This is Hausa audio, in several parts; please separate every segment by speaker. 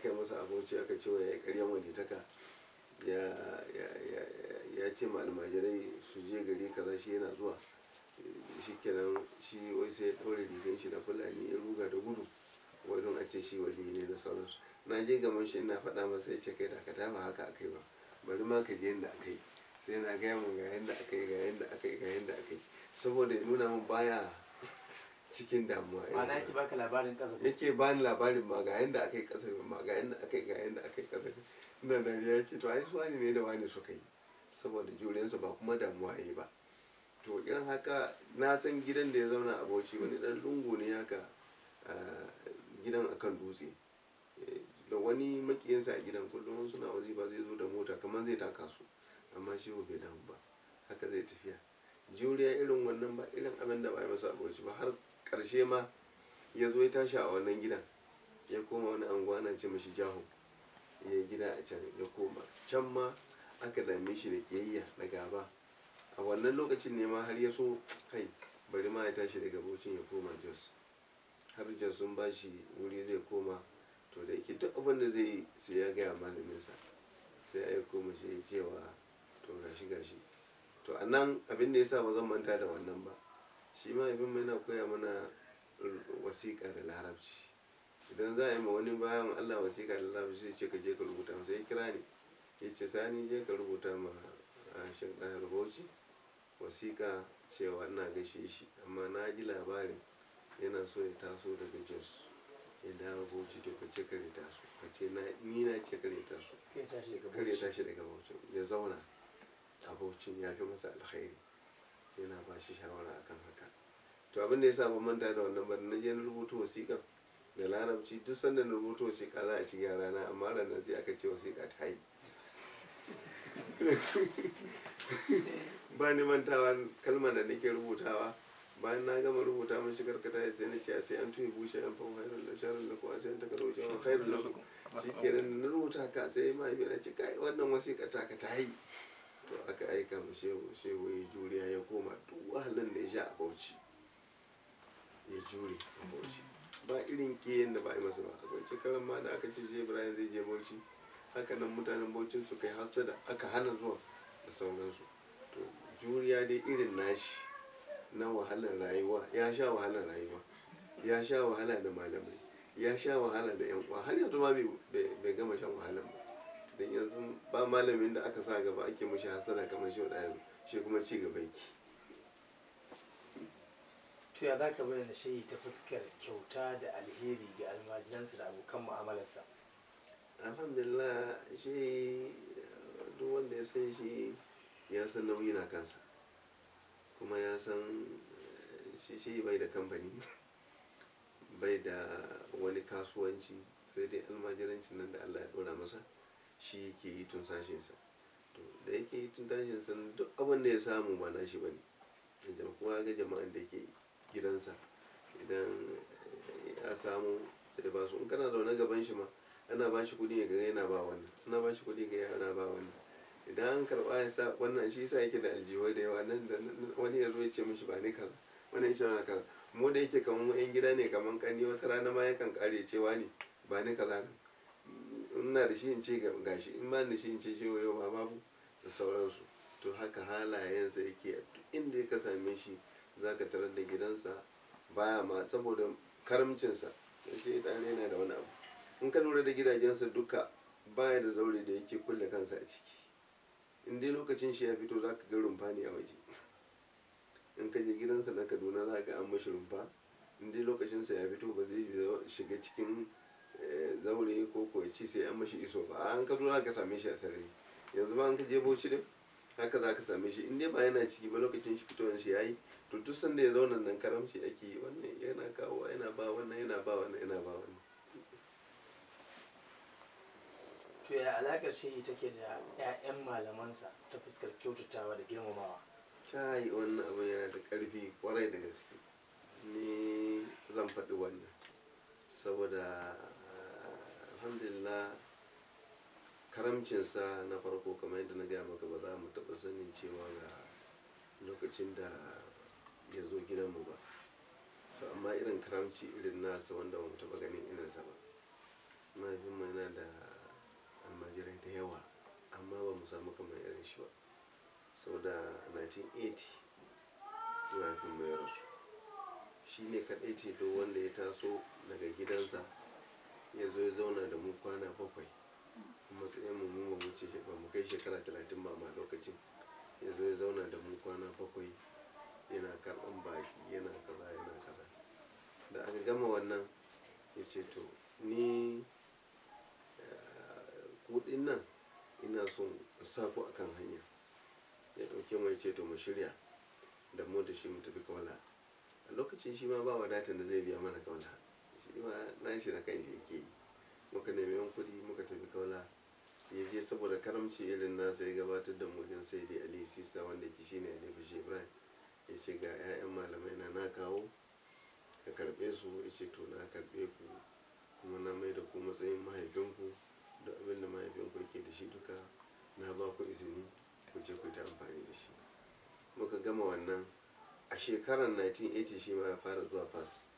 Speaker 1: aka yi masa aboci aka ce wa ya yi karyan walitaka, ya ce ma almajirai su je gari kaza, shi yana zuwa. Shi kenan, shi wai sai ya ɗaure rigan shi da fulani ya ruga da gudu, wai don a ce shi wali ne da sauransu. Na je gaban shi ina faɗa masa, ya ce kai dakata, ba haka aka yi ba, bari ma ka je yadda aka yi. Sai na gaya mun ga yadda aka yi, ga yadda aka yi, ga yadda aka yi, saboda ya nuna mun baya cikin damuwa.
Speaker 2: Ma'ana yake baka labarin kazafi?
Speaker 1: Yake bani labarin ma ga yadda aka yi kasafin, ma ga yadda aka yi, ga yadda aka yi kasafin. Ina dariya, ya ce to ai su wani ne da wani suka yi, saboda juriyansu ba kuma damuwa ya yi ba. To irin haka na san gidan da ya zauna a Bauchi, wani dan lungu ne haka, gidan akan dutse. Da wani makiyinsa a gidan, kullum suna wazifa zai zo da mota kamar zai taka su, amma shi bai damu ba, haka zai tafiya. Juriya irin wannan, ba irin abin da ba yi masa a Bauchi ba. Har karshe ma ya zo ya tashi a wannan gidan, ya koma wani anguwa na ce mashi Jaho, ya yi gida a can. Ya koma can ma aka dame shi da ƙiyayya da gaba. A wannan lokacin ne ma har ya so kai bari ma ya tashi daga Bauchin ya koma Jos. Har Jos sun ba shi wuri zai koma. To da yake duk abin da zai yi sai ya gaya malaminsa, sai ya aiko mashi cewa to gashi gashi. To a nan abin da ya sa ba zan manta da wannan ba, shi mahaifin mu yana koya mana wasiƙa da Larabci. Idan za a yi ma wani bayan Allah wasiƙa da Larabci, sai ce ka je ka rubuta masa. Ya kira ni ya ce, "Sani, je ka rubuta ma Sheikh Ɗahir Bauchi wasiƙa cewa ina gaishe shi, amma na ji labarin yana so ya taso daga Jos ya dawo Bauchi. To ka ce kare taso, ka ce ni na ce kare taso."
Speaker 2: Kar ya tashi daga
Speaker 1: Kar ya
Speaker 2: Bauchi.
Speaker 1: tashi daga Bauchi, ya zauna a Bauchin ya fi masa alkhairi. Yana ba shi shawara akan haka. To abin da ya sa ban manta da wannan ba, na je na rubuta wasiƙan da Larabci. Duk sanda na rubuta wasiƙa za a ci gyara na, amma ranar sai aka ce wasiƙa ta yi. Ba ni mantawa kalmar da nake rubutawa. Bayan na gama rubuta mun shigar ka tayi, sai na ce sai an tuyi bushe an fa khairul la sharrul lakum, sai an takaro shi khairul lakum. Shikenan, na rubuta ka, sai mahaifi na ce, "Kai, wannan wasiƙa ta ka tayi." To aka aika mu shehu. Shehu ya juriya ya koma. Duk wahalan da ya sha a Bauchi, ya jure a Bauchi, ba irin kiyen da ba a yi masa ba. Akwai shekaran ma da aka ce shi Ibrahim zai je Bauchi, haka nan mutanen Bauchin su kai hasada, aka hana zuwa da sauransu. To juriya dai irin nashi na wahalar rayuwa, ya sha wahalar rayuwa, ya sha wahala da malamai, ya sha wahala da yan uwa. Har yanzu ma bai gama shan wahalan ba, don yanzu ba malamin da aka sa gaba ake mishi hasada kamar shi ɗaya, shi kuma ci gaba yake.
Speaker 2: To ya za ka bayyana shehi ta fuskar kyauta da alheri ga almajiransa da abokan mu'amalarsa?
Speaker 1: Alhamdulillah, shi duk wanda ya san shi ya san nauyi na kansa, kuma ya san shi bai da kamfani, bai da wani kasuwanci, sai dai almajirancin nan da Allah ya ɗora masa, shi yake yi tun sashensa. To da yake yi tun tashinsa, duk abin da ya samu ba nashi ba ne. Kowa ga jama'an da yake gidansa, idan ya samu da ba su. In kana zaune gaban shi ma, ana ba shi kuɗi ya ga yana ba wannan, ana ba shi kuɗi ga yana ba wannan. Idan an karɓa ya sa wannan, shi sa yake da aljihoi da yawa. Nan da wani ya zo ya ce mishi ba ni kaza, wani ya ce wani kaza. Mu da yake kamar mu yan gida ne, kamar kani, wata rana ma yakan kare cewa ne ba ni kaza nan. Ina da shi in ce gashi, in ba ni da shi in ce shi yau ma babu da sauransu. To haka halayensa yake. Duk inda ka same shi za ka tarar da gidansa baya ma, saboda karamcinsa. Shi ɗan yana da wani abu, in ka lura da gidajensa duka, baya da zaure da yake kulle kansa a ciki. In dai lokacin shi ya fito, za ka ga rumfa ne a waje. In ka je gidansa na Kaduna, za ka ga an mashi rumfa. In dai lokacinsa ya fito, ba zai shiga cikin zaure ko ya ci sai an mashi iso ba. An ka zo za ka same shi a sarari. Yanzu ma an ka je Bauchi din, haka za ka same shi, in dai ba yana ciki ba, lokacin shi fitowar shi yayi. To duk sanda ya zauna nan, karamci ake yi. Wannan yana kawo, yana ba wannan, yana ba wannan, yana ba wannan.
Speaker 2: To ya alaƙar shehi take da 'ya'yan malamansa ta fuskar kyautatawa da girmamawa?
Speaker 1: Kai, wannan abin yana da ƙarfi kwarai da gaske. Ni zan faɗi wannan saboda alhamdulillah, karamcinsa na farko, kamar yadda na gaya maka, ba za mu taɓa sanin cewa ga lokacin da ya zo gidanmu ba. To amma irin karamci irin nasa wanda ba mu taɓa ganin irinsa ba, mahaifinmu yana da gan shi ba. Saboda 1980 mahaifinmu ya rasu. Shi ne kaɗai tilo wanda ya taso daga gidansa ya zo ya zauna da mu kwana 7. Matsayin mu mu ba mu ce ba mu kai shekara 30 ba ma lokacin. Ya zo ya zauna da mu kwana 7 yana karɓan baki, yana kaza, yana kaza. Da aka gama wannan ya ce to ni kuɗin nan ina son in sa ku akan hanya. Ya ɗauke mu ya ce to mu shirya da mu da shi mu tafi Kaula. A lokacin shi ma ba wadatar da zai biya mana Kaula. Shi ma nashi na kan shi yake yi. Muka nemi yan kuɗi muka tafi Kaula. Ya je saboda karamci irin nasa ya gabatar da mu wajen Saidi Ali Sisa wanda yake shine Halifa Shehu Ibrahim. Ya ce ga 'ya'yan malamai na na kawo ka karɓe su. Ya ce to na karɓe ku kuma na mai da ku matsayin mahaifinku, da abin da mahaifinku yake da shi duka na ba ku izini ku je ku ta amfani da shi. Muka gama wannan a shekarar 1980 shi ma ya fara zuwa Fas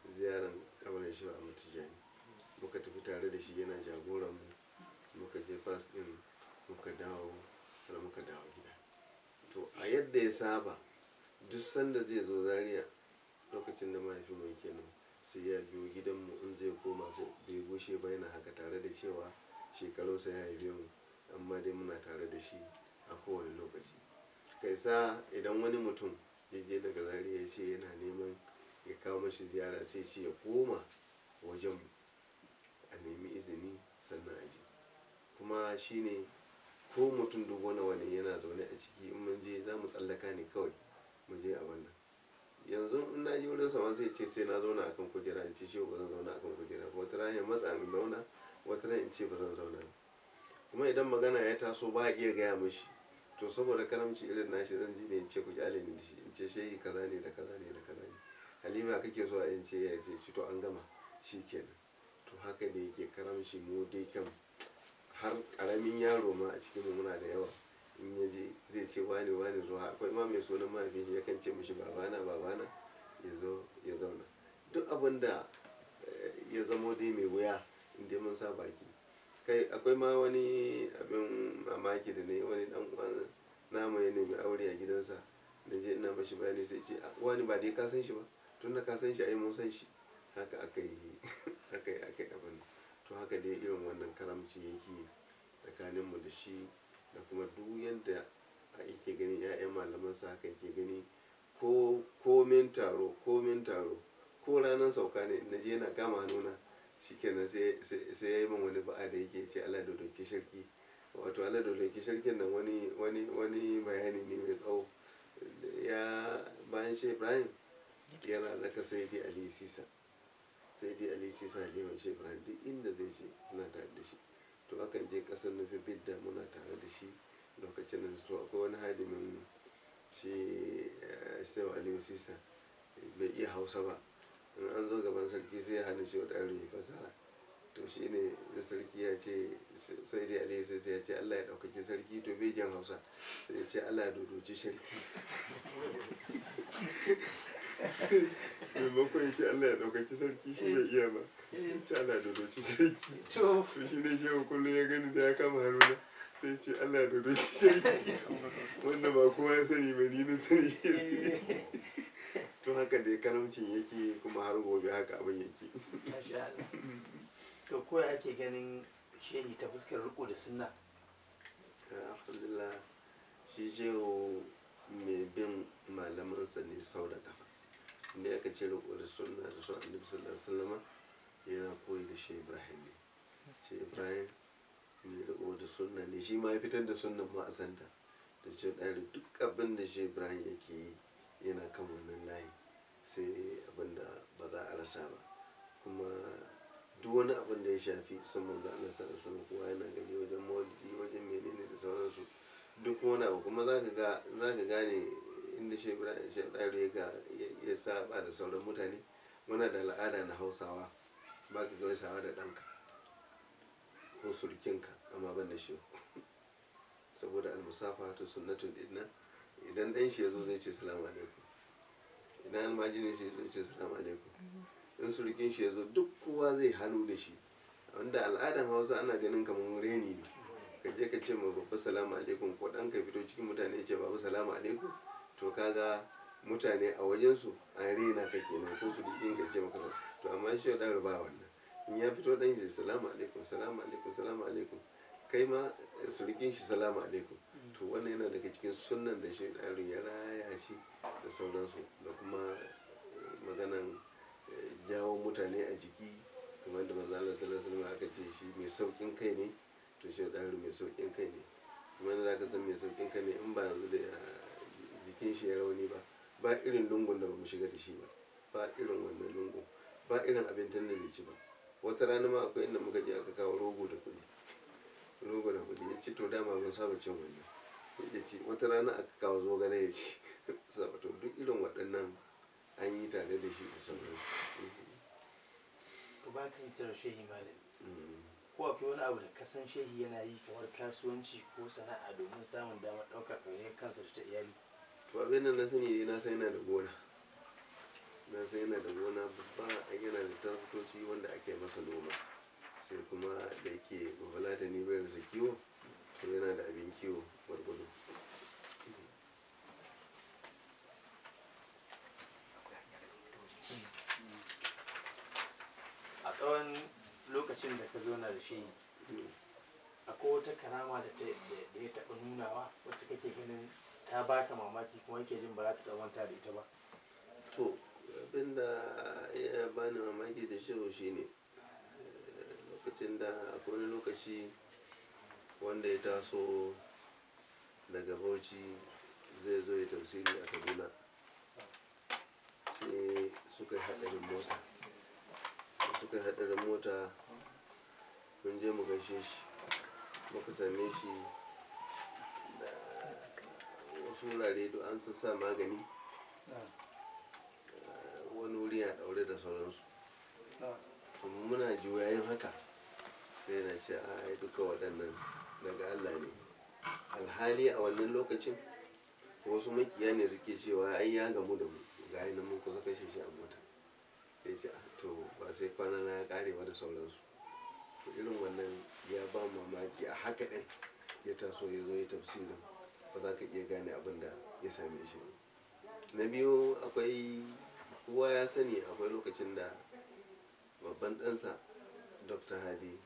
Speaker 1: ziyaran kabarin Shehu Ahmad Tijani. Muka tafi tare da shi yana jagoran mu. Muka je Fas din muka dawo har muka dawo gida. To a yadda ya saba duk sanda zai zo Zaria lokacin da mahaifinmu yake nan sai ya biyo gidanmu in zai koma sai bai gushe ba yana haka tare da cewa shekarunsa ya haife mu amma dai muna tare da shi a kowane lokaci. Kai sa idan wani mutum ya je daga Zaria ya ce yana neman ya kawo mashi ziyara sai ce ya koma wajenmu a nemi izini sannan a je. Kuma shi ne ko mutum dubu nawa ne yana zaune a ciki in mun je za mu tsallaka ne kawai mu je a wannan. Yanzu in na je wurin sa ma sai ce sai na zauna akan kujera in ce shehu ba zan zauna akan kujera ba. Wata rana ya matsa in zauna, wata rana in ce ba zan zauna ba. Kuma idan magana ya taso ba a iya gaya mashi. To saboda karamci irin nashi zan ji ne in ce ku kyale ni da shi, in ce shehi kaza ne da kaza ne da kaza ne. Halima kake so a in ce ya ce to an gama shi kenan. To haka da yake karamci mu dai kam har ƙaramin yaro ma a cikinmu muna da yawa. In ya je zai ce wane wane zo. Akwai ma mai sunan mahaifin shi yakan ce mishi babana babana ya zo ya zauna. Duk abin da ya zamo dai mai wuya in dai mun sa baki. Kai akwai ma wani abin mamaki da na yi wani ɗan uwan namu ya nemi aure a gidansa. Na je ina mashi bayani sai ce wani ba dai ka san shi ba. Tun da ka san shi ai mun san shi. Haka aka yi aka yi aka yi abin. To haka dai irin wannan karamci yake tsakaninmu da shi da kuma duk yadda yake gani 'ya'yan malamansa haka yake gani ko komin taro komin taro ko ranar sauka ne na je yana kama hannuna shikenan sai ya yi min wani ba'a da yake ce Allah dodoki sarki. Wato Allah dodoki sarkin nan wani bayani ne mai tsawo. Ya bayan Shehu Ibrahim yana raka Saidi Ali Sisa. Saidi Ali Sisa Halifan Shehu Ibrahim duk inda zai je muna tare da shi. To akan je ƙasar Nufe Bidda muna tare da shi lokacin nan. To akwai wani hadimin shi Shehu Ali Sisa bai iya Hausa ba. In an zo gaban sarki sai ya hana shi wa ɗan ya fasara. To shi ne sarki ya ce Saidi Ali Sisa ya ce Allah ya ɗaukaki sarki to bai jin Hausa sai ya ce Allah ya dodoci sarki. Maimakon ya ce Allah ya ɗaukaki sarki shi bai iya ba. Sai ya ce Allah ya dodoci sarki.
Speaker 2: To.
Speaker 1: To shi ne shehu kullum ya gani da ya kama hannuna sai ya ce Allah ya dodoci sarki. Wanda ba kowa ya sani ba ni na sani shi ya sani. To haka dai karamcin yake kuma har gobe haka abin yake.
Speaker 2: Masha Allah. To ko ya ake ganin shehi ta fuskar riko da sunna?
Speaker 1: Alhamdulillah shi shehu mai bin malamansa ne sau da kafa. Inda aka ce riko da sunna da son Annabi sallallahu alaihi wasallama yana koyi da Shehu Ibrahim ne. Shehu Ibrahim mai riko da sunna ne, shi ma ya fitar da sunnan ma a santa. Da Shehu Ɗahiru duk abin da Shehu Ibrahim yake yi yana kan wannan layi sai abin da ba za a rasa ba. Kuma duk wani abin da ya shafi son manzo Allah sallallahu alaihi wasallam kowa yana gani wajen maulidi wajen menene da sauransu. Duk wani abu kuma za ka gane inda Shehu Ibrahim Shehu Ɗahiru ya saba da sauran mutane. Muna da al'ada na Hausawa ba ka gaisawa da ɗanka ko surukinka amma ban da shehu. Saboda almusafahatu sunnatun dinnan idan ɗan shi ya zo zai ce salamu alaikum. Idan almajirin shi ya zo zai ce salamu alaikum. In surukin shi ya zo duk kowa zai hannu da shi. Wanda al'adan Hausa ana ganin kamar reni ne. Ka je ka ce ma babba salamu alaikum, ko ɗan ka fito cikin mutane ya ce baba salamu alaikum, to kaga mutane a wajensu an rena ka kenan, ko su dikin ka ce maka. To amma shi ya ba wannan, in ya fito ɗan shi salamu alaikum, salamu alaikum, salamu alaikum, kai ma surikin shi salamu alaikum. To wannan yana daga cikin sunnan da shi ɗarin ya raya shi da sauransu, da kuma maganan jawo mutane a jiki, kamar da manzo Allah sallallahu alaihi wasallam aka ce shi mai saukin kai ne. To shi ɗarin mai saukin kai ne, kuma yadda zaka san mai saukin kai ne, in ba yanzu da jikin shi ya rauni ba, ba irin lungun da bamu shiga da shi ba, ba irin wannan lungun, ba irin abincin da bai ci ba. Wata rana ma akwai inda muka je aka kawo rogo da kuɗi, rogo da kuɗi, ya ci. To dama mun saba cin wannan, ya ci. Wata rana aka kawo zogale ya ci. To duk irin waɗannan an yi tare da shi da sauransu.
Speaker 2: To ba ka cire shehi malami, ko akwai wani abu da ka san shehi yana yi kamar kasuwanci ko sana'a domin samun damar ɗaukar ɗawainiyar kansa da ta iyali?
Speaker 1: To abin da na sani, na san yana da gona, na san yana da gona babba, yana da taraktoci wanda ake masa noma, sai kuma da yake bafulatani bai rasa kiwo, to yana da abin kiwo gwargwado.
Speaker 2: A tsawon lokacin da ka zauna da shi, akwai wata karama da ya taɓa nunawa wacce kake ganin ta baka mamaki kuma yake jin ba za ka taɓa manta da ita ba?
Speaker 1: To abin da ya bani mamaki da shehu shine lokacin da akwai wani lokaci wanda ya taso daga Bauchi zai zo ya tafsiri a Kaduna, sai suka yi haɗarin mota. Suka yi haɗarin mota, mun je mu gaishe shi, muka same shi da wasu wurare duk an sassa magani, wani wuri a ɗaure da sauransu. To muna juyayin haka, sai yana ce ai duka waɗannan daga Allah ne. Alhali a wannan lokacin wasu makiya ne suke cewa ai ya gamu da mu, ga nan mun kusa kashe shi a mota. Sai ce to ba sai kwana na ya kare ba da sauransu. To irin wannan ya ba mamaki, a haka ɗin ya taso ya zo ya tafsirin, ba za ka iya gane abin da ya same shi ba. Na biyu, akwai kowa ya sani akwai lokacin da babban ɗansa Dr. Hadi